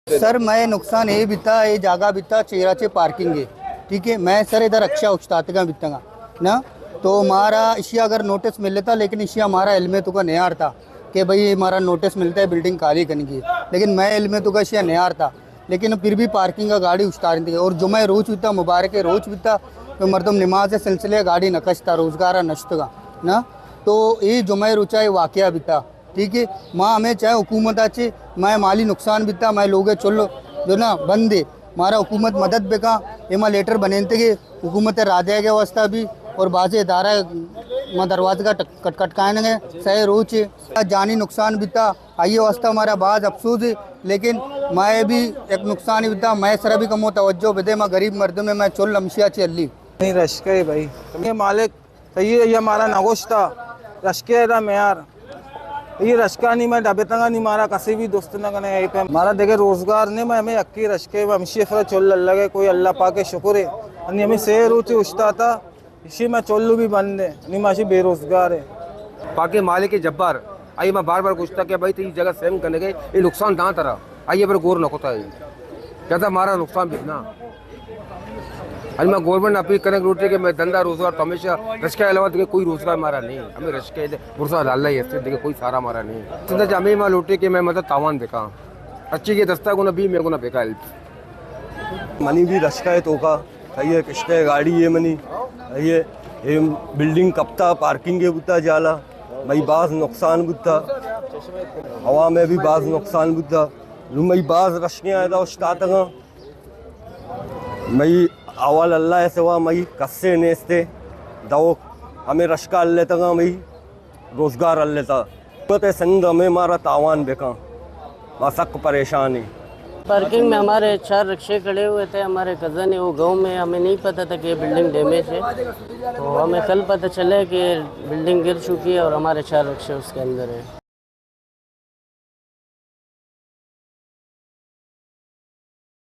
سر، مئے نقصان اے بیتا، اے جاگہ بیتا چیرا چے پارکنگ ہے، ٹھیک ہے، مئے سر ادا رکشہ اچتاتگاں بیتگاں نا، تو مارا اشیا اگر نوٹس ملتا، لیکن اشیا مارا علم توکا نیارتا کہ بھئی اے مارا نوٹس ملتا ہے بلڈنگ خالی کنگی، لیکن مئے علم توکا اشیا نیارتا، لیکن پھر بھی پارکنگ کا گاڑی اچتارینتگے اور جمعہ روچ بیتا، مبارک روچ بیتا، تو مردم نماز سلسلے گاڑی نہ کشتا، روزگار نشتگا نا، تو اے جمعہ روچا اے واقعہ بیتا۔ ٹھیک ہے، ما ہمے چاہے حکومت ء چے مئے مالی نقصان بیتا، مئے لوگ ء چل جو نا بند ہے، مارا حکومت مدد بکا، اے ما لیٹر بنینتگے حکومت ء را دیگ ء واسطہ بھی، اور بازیں ادارہ ما دروازگ ء ٹک-، کٹ کٹ کائنگ ء سہ روچ ہے، جانی نقصان بیتا، آئی ء واسطہ مارا باز افسوس ہے، لیکن مئے بھی یک نقصان بیتا، مئے سرا بھی کمو توجہ بدے، ما غریب مردم ہے، مئے چل ہمشیا چے ہلی۔ نہیں رشکہ ہے بھائی، یہ مالک صحیح ہے، یہ ہمارا نگوشتا، رشکے دا معیار۔ یہ رشکہ نہیں، میں ڈبے تنگا نہیں، مارا کسی بھی دوست نہ کنے، یہ پہ ہمارا دیکھے روزگار نہیں، میں ہمیں اکی رشکے، میں ہمشی افرا چل اللہ گئے، کوئی اللہ پاک شکر ہے۔ انی ہمیں سے روچ اشتا تھا، اسی میں چلو بھی بند ہے، نہیں ماشی بے روزگار ہے۔ پاکیں مالک جبار، آئی ما بار بار گوشتا کہ بھائی تئی جگہ سیم کنے گئے، یہ نقصان دان ترا، آئی پر غور نہ کوتا ہے۔ زیادہ مارا نقصان بیتنا۔ اج ما گورنمنٹ اپیل کریں لوٹے کہ میں دھندا روزگار تو ہمیشہ رشکہ علاوہ دیگه کوئی روزگار مارا نہیں۔ ہمیں رشکہ دے برسا اللہ ہی ہستے دیگه کوئی سارا مارا نہیں۔ سندھ ہمیں ما لوٹے کہ میں مدد تاوان بکا۔ اچھی کے دستا گنا بھی میں گنا بکا ہیلپ۔ منی بھی رشکہ ہے توکا، صحیح ہے، کشتے گاڑی ہے منی، صحیح ہے، یہ بلڈنگ کپتا پارکنگ ہے بوتا جالا، مئی باز نقصان بوتا، ہوا میں بھی باز نقصان بوتا، نو مئی باز رشکے آئے دا اشتاتگاں۔ مئی اول اللہ ء سوا مئی کسے نیستے، دو ہمیں رشکہ التگاں، مئی روزگار التا۔ حکومت سندھ ہمیں مارا تاوان بکاں، ما سک پریشان ہیں۔ پارکنگ میں ہمارے چار رکشے کھڑے ہوئے تھے، ہمارے کزن ہے، وہ گاؤں میں، ہمیں نہیں پتا تھا کہ یہ بلڈنگ ڈیمیج ہے، تو ہمیں کل پتا چلا کہ بلڈنگ گر چکی ہے اور ہمارے چار رکشے اس کے اندر ہیں۔